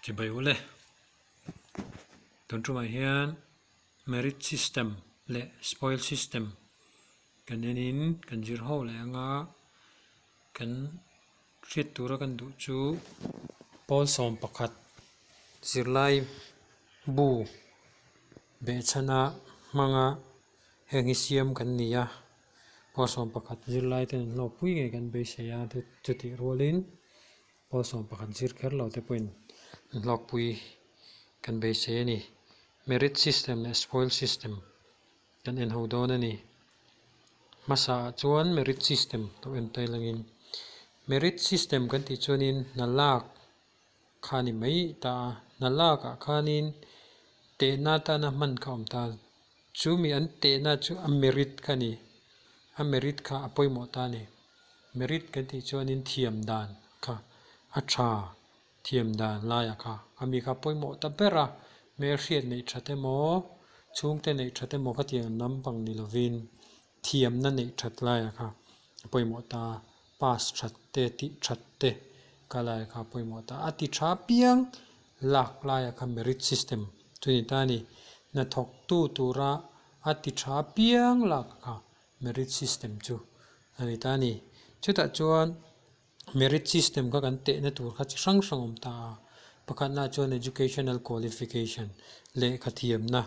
Chibai ule. Tun tumah hian merit system leh spoil system kan enin kan zir ho leh anga kan hriat tura kan duh chu pawl 11 zirlai bu behchhana hmanga heng hi siam kan ni a pawl 11 zirlai ten an hlawkpui ngei kan beisei a chutih rualin pawl 11 zir kher lo te pawhin an hlawkpui kan beisei a ni. Merit system leh spoil system kan en ho dawn a ni. Hmasa ah chuan merit system to en tai langin merit system kan tih chuanin hna lak kha ni mai ta a hna lakah khanin tehna atana hman kha a awm ta chumi an tehna chu a merit kha a ni a merit kha a pawimawh ta a ni merit kan tih chuanin thiam dan kha a tha thiam dan laiah kha ami kha pawimawh ta ber a hmel hriat neih that emaw chhungte neih that emaw khatiang lampang ni lovin thiamna neih that laiah kha a pawimawh ta pass that te tih that te ka laiah kha a pawimawh ta a ti tha piang lak laiah kha merit system chu ni ta a ni hnathawk tu tura a ti tha piang lak kha merit system chu a ni ta a ni chutah chuan merit system kha kan tehna tur kha chi hrang hrang a awm ta a pakhatna chuan educational qualification lehkha thiamna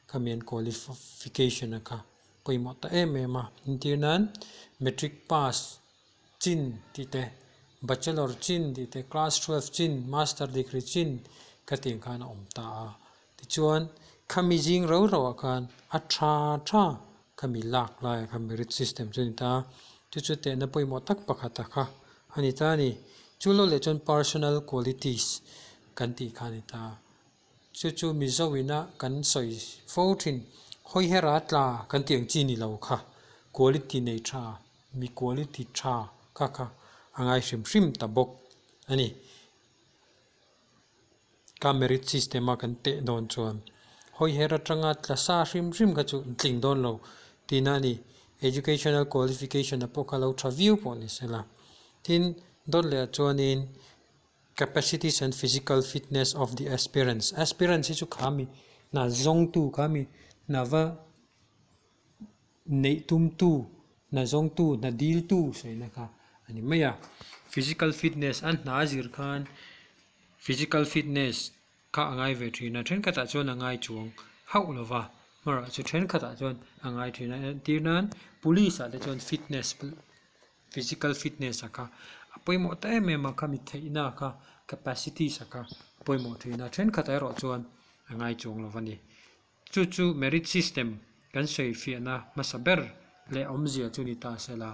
khami an qualification a kha pawimawh ta em em a entir nan matric pass chin tih te bachelor chin tih te class 12 chin master degree chin khatiang khan a awm ta a tichuan khami zing ro ro ah khan a tha tha khami lak laiah khan merit system chu a ni ta a chu chu tehna pawimawh tak pakhat a kha a ni ta a ni chu lo leh chuan personal qualities kan tih kha a ni ta chu chu mizo ina kan sawi fo thin hawi hera tla kan tih ang chi ni lo kha quality nei tha mi quality tha kha kha a ngai hrim hrim ta bawk a ni. Ka merit system a kan teh dawn chuan hawi her atanga tla sa hrim hrim kha chu an tling dawn lo tihna a ni. Educational qualification a pawh kha lo tha viau pawh ni sela. Tin, dawt leh ah chuanin capacities and physical fitness of the aspirants. Aspirants hi chu kha mi hna zawngtu kha mi hna va neih tumtu hna zawngtu hna diltu sawi na kha a ni mai a physical fitness an hna a zir khan physical fitness kha a ngai ve thin a thenkhatah chuan a ngai chuang hauh lo va hmarah chu thenkhatah chuan a ngai thin a entir nan police ah te chuan fitness physical fitness a kha a pawimawh ta em em a khami theihna kha capacities a kha a pawimawh thin a thenkhatah erawh chuan a ngai chuang lo va ni. Chu chu merit system kan sawi fiahna hmasa ber leh awmzia chu ni ta sela.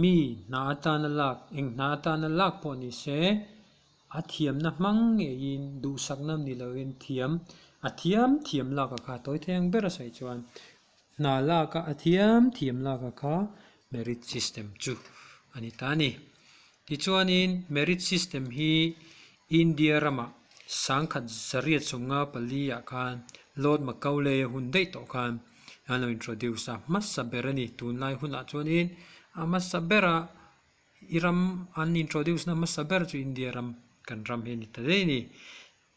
Mi hna atana lak, eng hna atana lak pawh ni se, a thiamna hmang ngeiin duhsakna ni loin thiam, a thiam thiam lak a kha tawi thei ang ber a sawi chuan hna lak a a thiam thiam lak a kha merit system chu a ni ta a ni. Tichuanin merit system hi India ramah 1954 ah khan Lord Macaulay a hun daih tawh khan an lo introduce a, hmasa ber a ni. Tunlai hunah chuanin a hmasa bera i ram an introduce na hmasa ber chu India ram kan ram hi a ni ta daih a ni.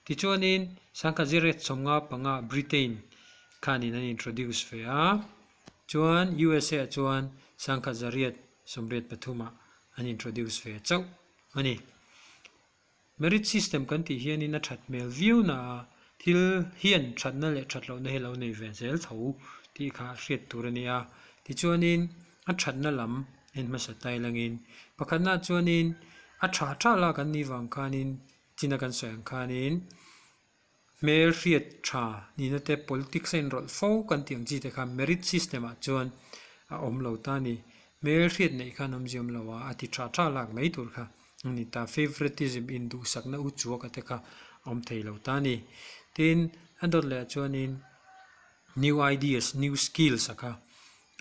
Tichuanin 1955 Britain khanin an introduce ve a, chuan USA ah chuan 1983 ah an introduce ve chauh a ni. Merit system kan tih hianin a that hmel viau na a, thil hian thatna leh that lohna hi a lo nei ve zel tho tih kha hriat tur a ni a. Tichuanin a thatna lam en hmasa tai langin pakhatnaah chuanin a tha tha lak an nih vang khanin china kan sawi ang khanin hmel hriat tha nihna te politics a inrawlh fo kan tih ang chi te kha merit system ah chuan a awm lo ta a ni. Hmel hriat neih khan awmzia awm lo a, a ti tha tha lak mai tur kha a ni ta. Favoritism induhsakna u chuak a te kha a awm thei lo ta a ni. Tin, a dawt leh ah chuanin new ideas, new skills a kha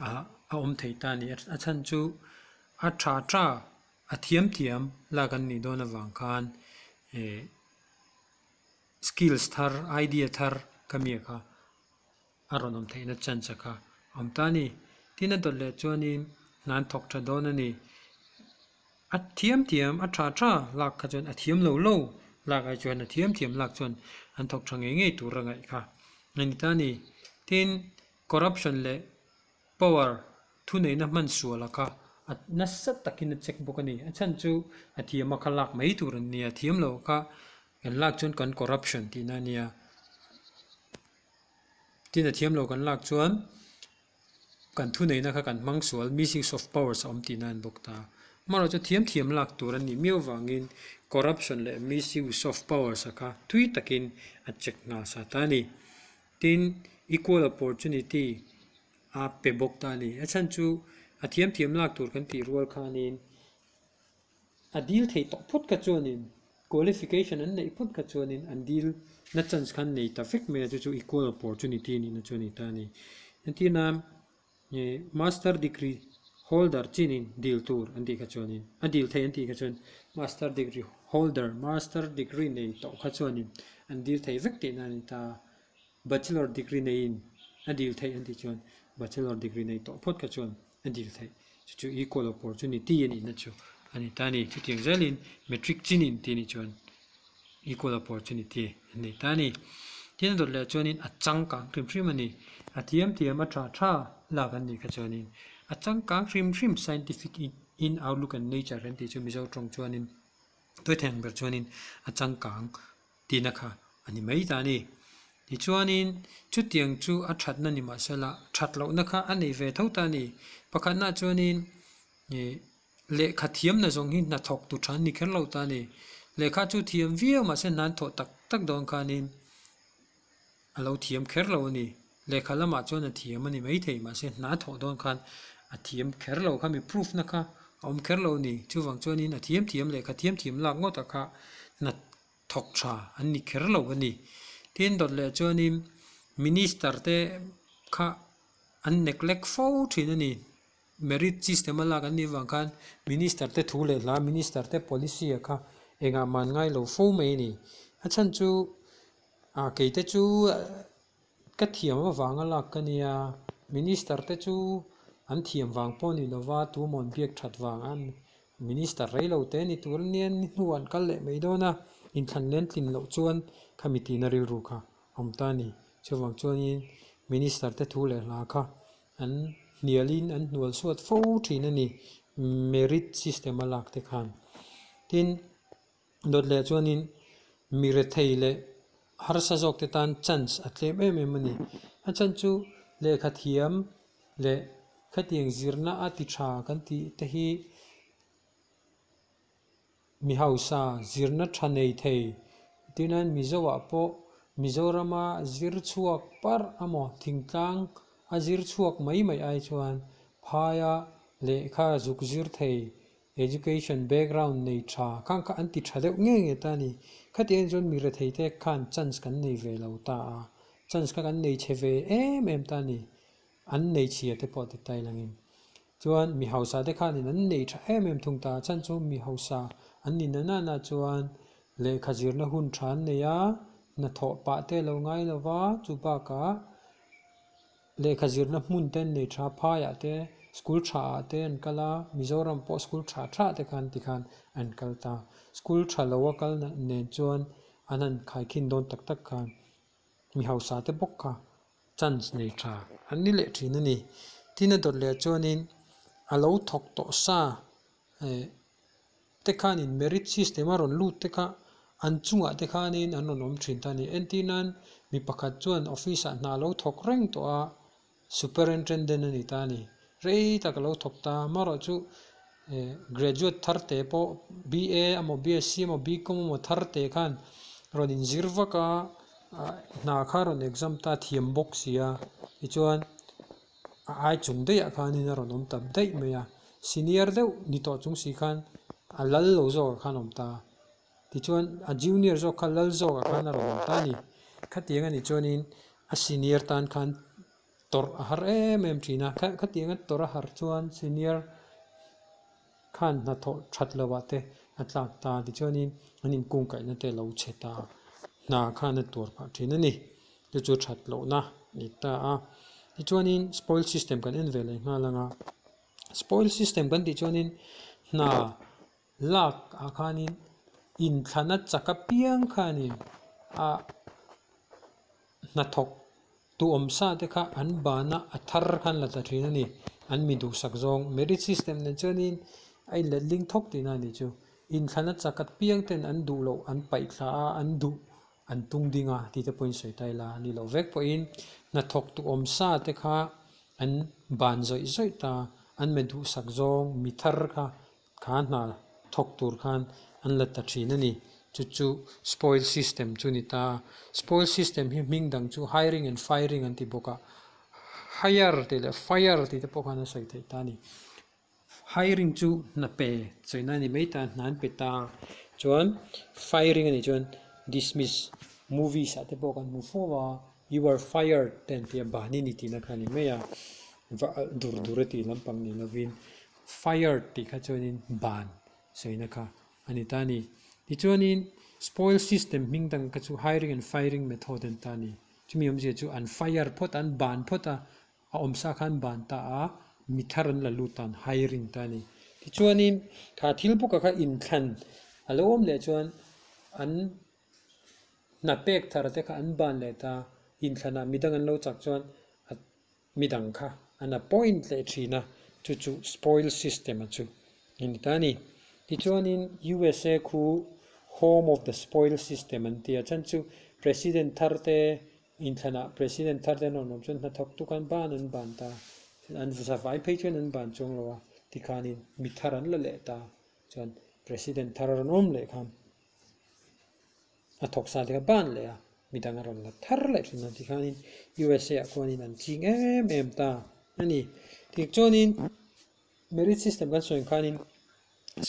a awm thei ta a ni. A chhan chu a tha tha a thiam thiam lak an nih dawn avang khan eh skills thar idea thar ka mi kha a rawn awm theihna chance a kha a awm ta a ni. Tin a dawt leh chuanin hna an thawk tha dawn a ni. A thiam thiam a tha tha lak kha chuan a thiam lo lo lak ai chuan a thiam thiam lak chuan an thawk tha ngei ngei tur a ngaih kha a ni ta a ni. Tin, corruption leh power thuneihna hman sual a kha a nasa takin a check bawk a ni. A chhan chu a thiam a kha lak mai tur an nia, thiam lo kha kan lak chuan kan corruption tihna a nia. Tin a thiam lo kan lak chuan kan thuneihna kha kan hmang sual, misuse of powers a awm tihna a ni bawk ta. Amaherawhchu thiam thiam lak tur a nih miau vangin corruption leh misuse of powers a kha thui takin a check nghal sa ta a ni. Tin, equal opportunity a pe bawk ta a ni. A chhan chu a thiam thiam lak tur kan tih rual khanin a dil theih tawh phawt kha chuanin qualification an neih phawt kha chuanin an dil na chance kha an nei ta vek mai a, chu chu equal opportunity nihna chu a ni ta a ni. Entir nan ih master degree holder chinin dil tur an tih kha chuanin a dil theih an tih kha chuan master degree holder master degree nei tawh kha chuanin an dil thei vek tihna a ni ta a. Bachelor degree neiin a dil theih an tih chuan bachelor degree nei tawh phawt kha chuan a dil theih. Chu chu equal opportunity a nihna chu a ni ta a ni. Chutiang zelin matric chinin tih a nih chuan equal opportunity a nei ta a ni. Tin a dawt leh chuanin a changkang hrim hrim a ni. A thiam thiam a tha tha lak an nih kha chuanin a changkang hrim hrim scientific in outlook and nature kan tih chu Mizo tawng chuanin Tuaitheng ber chuanin a changkang tihna kha a ni mai ta a ni. Tichuanin chutiang chu a thatna ni mahsela that lohna kha a nei ve tho ta a ni. Pakhatnaah chuanin ih lehkha thiamna zawng hi hnathawk tu tha an ni kher lo ta a ni. Lehkha chu thiam viau mahse hna an thawh tak tak dawn khanin a lo thiam kher lo a ni. Lehkha lamah chuan a thiam a ni maithei mahse hna thawh dawn khan a thiam kher lo kha mi proof na kha a awm kher lo a ni. Chuvang chuanin a thiam thiam lehkha thiam thiam lak ngawtah kha hna thawk tha an ni kher lo a ni. Tin dawt leh chuanin minister te kha an neglect fo thin a ni. Merit system a lak an nih avang khan minister te thu leh hla minister te policy ah kha engah man ngai lo fo mai a ni. A chhan chu ah kei te chu ka thiam avanga lak ka nia minister te chu an thiam vang pawh a ni lova tumawn biak that vang a minister rei lo te ni tur ania ni hnuah an kal leh mai dawn a inthlan len tlin loh chuan khami tihna rilru kha a awm ta a ni. Chuvang chuanin minister te thu leh hla kha An hnialin an hnual suat fo thin a ni, merit system a lak te khan. Tin, dawt leh chuanin mi rethei leh harsa zawk te tan chance a tlem em em a ni. A chhan chu lehkha thiam leh khatiang zirna a ti tha kan tih te hi Mi hausa zirna tha nei thei tihnain Mizoah pawh Mizorama zir chhuak parh amaw thingtlang a zir chhuak mai mai ai chuan phaia lehkha zuk zir thei education background nei tha khang kha an ti tha deuh nge nge ta a ni. Khatiang chuan mi rethei te khan chance kan nei ve lo ta a, chance kha kan nei chhe ve em em ta a ni. An nei chhia te pawh ti tai langin. Chuan mi hausa te khanin an nei tha em em thung ta a chhan chu mi hausa an ni na nana chuan lehkha zirna hun tha an nei a, hnathawh pah te lo ngai lo va, chu bakah lehkha zirna hmun te an nei tha a, phaiah te school tha ah te an kal a, Mizoram pawh school tha tha te khan tikhan an kal ta. School tha lo a kal nen chuan an han khaikhin dawn tak tak khan Mi hausa te bawk kha chance nei tha an ni leh thin a ni. Tin a dawt leh chuanin a lo thawk tawh sa eh te khanin merit system a rawn lut te kha an chungah te khanin an rawn awm thin ta a ni. Entir nan mi pakhat chuan office ah hna a lo thawk reng tawh a. Superintendent a ni ta a ni. Rei tak a lo thawk ta. Amaherawh chu graduate thar te pawh BA emaw BSc emaw BCom emaw thar te khan rawn inzir vak a, hna kha rawn exam ta thiam bawk si a. Tichuan a ai chung daihah khanin a rawn awm ta daih mai a. Senior deuh ni tawh chung si khan a lal lo zawkah khan a awm ta. Tichuan a junior zawk kha lal zawkah khan a rawn awm ta a ni. Khatiang a nih chuanin a senior tan khan tawrh a har em em thin a. Khatianga tawrh a har chuan senior khan hnathawh that lovah te a tlak ta. Tichuanin an inkungkaihna te a lo chhe ta. Hna khan a tuar phah thin a ni. Chu chu that lohna a ni ta a. Tichuanin spoil system kan en ve leh nghal ang a. Spoil system kan tih chuanin hna. Lak ah khanin Inthlana chak apiang khanin a hnathawk tu awmsa te kha an bana a thar khan la ta thin a ni. An mi duhsak zawng merit system nen chuanin a inletling thawk tihna a nih chu. Inthlana chak apiang ten an duh loh an paih thla a, an duh an tung ding a tih te pawhin sawi ta ila a ni loh vek pawhin hnathawk tu awmsa te kha an ban zawih zawih ta, an mi duhsak zawng mi thar kha Kha hna thawk tur khan an la ta thin a ni. Chu chu spoil system chu ni ta. Spoil system hi hming dang chu hiring and firing an ti bawk a. Hire tih leh fire tih te pawh khan a sawi theih ta a ni. Hiring chu hna pe chawina a ni mai ta, hna an pe ta. Chuan firing a nih chuan dismiss movies ah te pawh kan hmu fo a, you are fired te an ti a, bahni ni tihna kha a ni mai a. Va alh dur dur a tih lampang ni lovin Fired tih kha chuanin ban sawina kha a ni ta a ni. Tichuanin spoil system hming dang kha chu hiring and firing method an ta a ni. Chumi awmzia chu an fire phawt a, an ban phawt a, a awmsa kha an ban ta a, mi thar an la lut ta, an hiring ta a ni. Tichuanin kha thil bawka kha inthlan a lo awm leh chuan an hna pek thar te kha an ban leh ta, inthlanah midang an lo chak chuan a Midang kha an appoint leh thin a, chu chu spoil system a chu a ni ta a ni. Tichuanin USA khu home of the spoil system an ti a, chhan chu President thar te inthlanah President thar te an rawn awm chuan hnathawk tu khan ban an ban ta, an zavai phei chuan an ban chuang lo a, tikhanin mi thar an la leh ta, chuan President thar a rawn awm leh khan. A thawk sa te kha ban leh a, midang a rawn la thar leh thin a tikhanin USA ah khuanin an ching em em ta a ni. Tichuanin merit system kan sawi ang khanin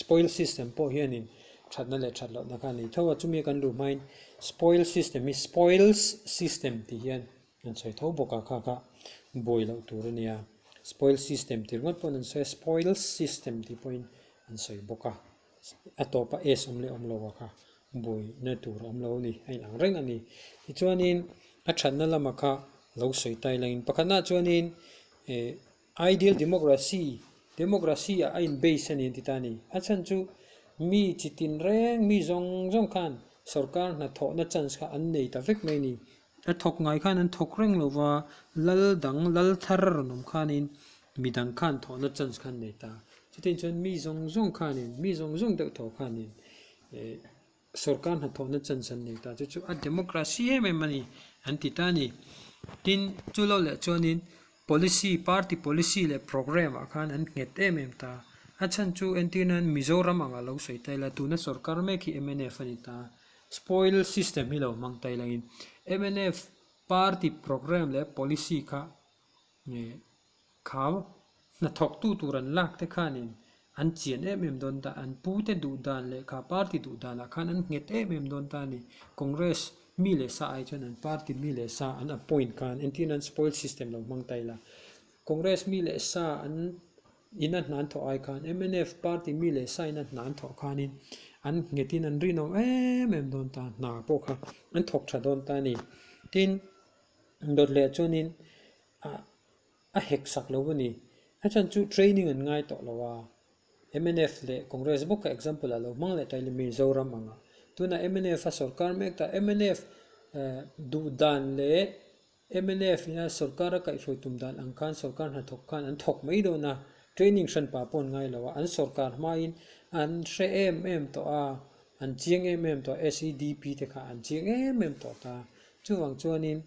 spoil system pawh hianin thatna leh that lohna kha a nei tho a, chumi a kan luh hmain spoil system hi spoils system tih hian an sawi tho bawk a, kha kha buai loh tur a nia. Spoil system tih ringawt pawhin an sawi a, spoils system tih pawhin an sawi bawk a. A tawpa S awm leh awm lo a kha buaina tur a awm lo a ni, a inang reng a ni. Tichuanin a thatna lama kha lo sawi tai langin pakhatnaah chuanin eh ideal democracy, democracy ah a in base a ni an ti ta a ni. A chhan chu mi chi tin reng, mi zawng zawng khan sorkar hnathawhna chance kha an nei ta vek mai a ni. A thawk ngai khan an thawk reng lo va, lal dang, lal thar a rawn awm khanin midang khan thawhna chance khan nei ta. Chutiang chuan mi zawng zawng khanin, mi zawng zawng deuh thaw khanin eh sorkar hnathawhna chance an nei ta. Chu chu a democracy em em a ni an ti ta a ni. Tin, chu lo leh chuanin policy, party policy leh programme ah khan an nghet em em ta. A chhan chu entir nan Mizoram anga lo sawi ta ila tuna sorkar mek hi mnf a ni ta. Spoil system hi lo hmang ta ila in mnf party programme leh policy kha Nge khau hnathawktu tur an lak te khanin an chian em em dawn ta, an pu te duh dan leh kha party duh danah khan an nghet em em dawn ta a ni. Congress mi leh sa ai chuan an party mi leh sa an appoint khan entirna an spoil system lo hmang ta ila. Congress mi leh sa an ina hna an thawh ai khan mnf party mi leh sa ina hna an thawh khanin an nghetin an rinawm em em dawn ta, hna pawh kha an thawk tha dawn ta a ni. Tin, dawt leh chuanin ah a hek sak lo a ni. A chhan chu training an ngai tawh lo a, mnf leh Congress bawk kha example ah lo hmang leh ta ila Mizoram ang a. Tunah mnf a sorkar mek ta, mnf eh duh dan leh mnf ina sorkar a kaihhruai tum dan ang khan sorkar hnathawk khan an thawk mai dawn a, training hran pah pawh an ngai lo a, an sorkar hmain an hre em em tawh a, an chiang em em tawh a, SEDP te kha an chiang em em tawh ta. Chuvang chuanin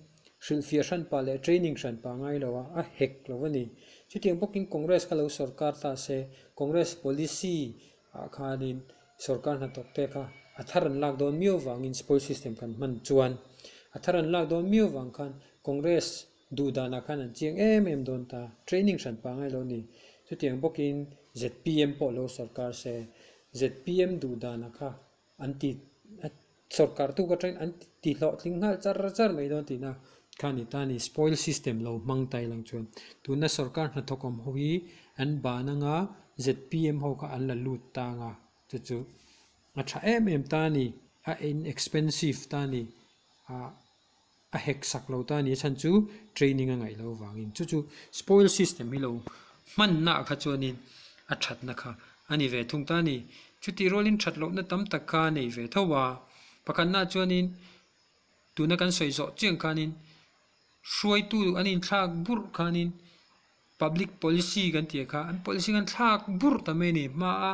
hrilhfiah hranpa leh training hranpa ngai lo a, a hek lo a ni. Chutiang bawkin Congress kha lo sorkar ta se, Congress policy ah khanin sorkar hnathawk te kha a thar an lak dawn miau vangin spoil system kan hman chuan a thar an lak dawn miau vang khan Congress duh danah khan an chiang em em dawn ta, training hranpa ngai lo a ni. Chutiang bawkin zpm pawh lo sorkar se, zpm duh danah kha an ti a sorkar tu ka atangin an ti hlawhtling nghal char char mai dawn tihna kha a ni ta a ni. Spoil system lo hmang ta ilang chuan tuna sorkar hnathawk awm ho hi an ban anga zpm ho kha an la lut ta anga chu chu a tha em em ta a ni a inexpensive ta a ni ah a hek sak lo ta a ni a chhan chu training a ngaih loh avangin chu chu spoil system hi lo hmanna ah kha chuanin a thatna kha a ni ve thung ta a ni. Chutih rualin that lohna tam tak kha a nei ve tho a. Pakhatnaah chuanin tuna kan sawi zawh chiang khanin hruaitu an inthlak burh khanin public policy kan tih kha an policy khan thlak burh ta mai a ni. Hmaa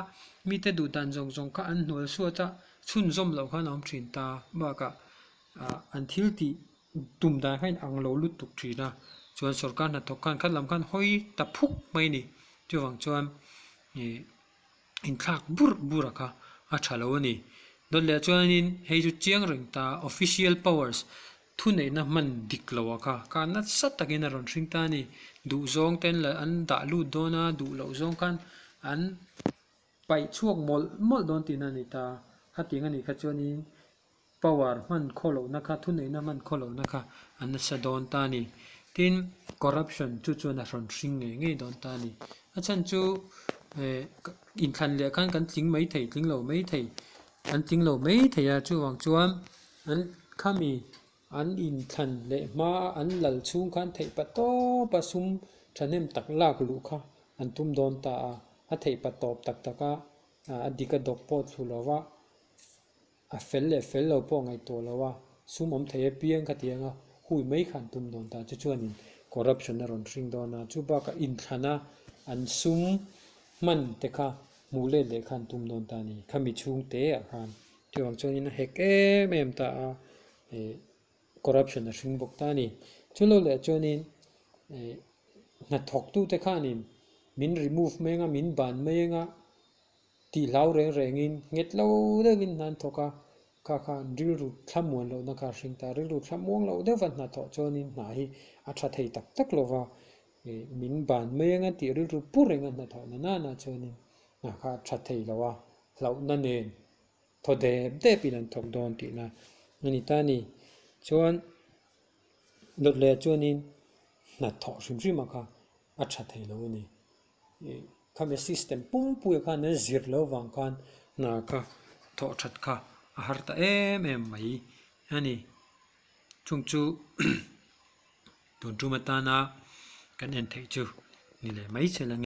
mite duh dan zawng zawng kha an hnual suat a, chhunzawm loh khan a awm thin ta bakah ah an thil tih tum dan kha a inang lo lutuk thin a, chuan sorkar hnathawk khan khat lam khan hawi ta phuk mai a ni. Chuvang chuan ih inthlak burh burh a kha a tha lo a ni. Dawt leh chuanin hei chu chiang reng ta official powers thuneihna hman dik lo a kha kha nasa takin a rawn hring ta a ni. Duh zawng ten la an dah lut dawn a, duh loh zawng khan an paih chhuak mawlh mawlh dawn tihna a ni ta. Khatiang a nih kha chuanin power hman khaw lohna kha, thuneihna hman khaw lohna kha a nasa dawn ta a ni. Tin, corruption chu chuan a rawn hring ngei ngei dawn ta a ni. A chhan chu eh inthlan leh khan kan tling mai thei, tling lo mai thei, an tling lo mai thei a, chuvang chuan an khami an inthlan leh hma an lal chhung khan theih pa tawp a sum thahnem tak lak luh kha an tum dawn ta a, a theih pa tawp tak tak a, a dik a dawk pawh thlu lo va. A fel leh fel lo pawh ngaihtuah lo a, sum awm thei apiang kha tiang a hui mai kha an tum dawn ta. Chu chuanin corruption a rawn hring dawn a, chu bakah inthlana an sum hman te kha hmuh let leh kha an tum dawn ta a ni. Khami chhung te ah khan chuvang chuanin a hek em em ta a, ih corruption a hring bawk ta a ni. Chu lo leh chuanin ih hnathawktute khanin min remove mai anga, min ban mai anga, Tih hlau reng rengin nghet lo deuhin hna an thawk a, kha khan rilru thlamuan lohna kha a hring ta. Rilru thlamuang loh deuhva hna thawh chuanin hna hi a tha thei tak tak lo va, ih min ban mai anga tih rilru pu renga hna thawhna nana chuanin hna kha a tha thei lo a, hlauhna nen thaw dep depin an thawk dawn tihna a ni ta a ni. Chuan dawt leh chuanin hna thawh hrim hrim a kha a tha thei lo a ni. Khami system pumpuia khan an zir loh vang khan hna kha thawh that kha a har ta em em mai a ni. Chung chu tun tum atana kan en theih chu ni leh mai chhel ang e.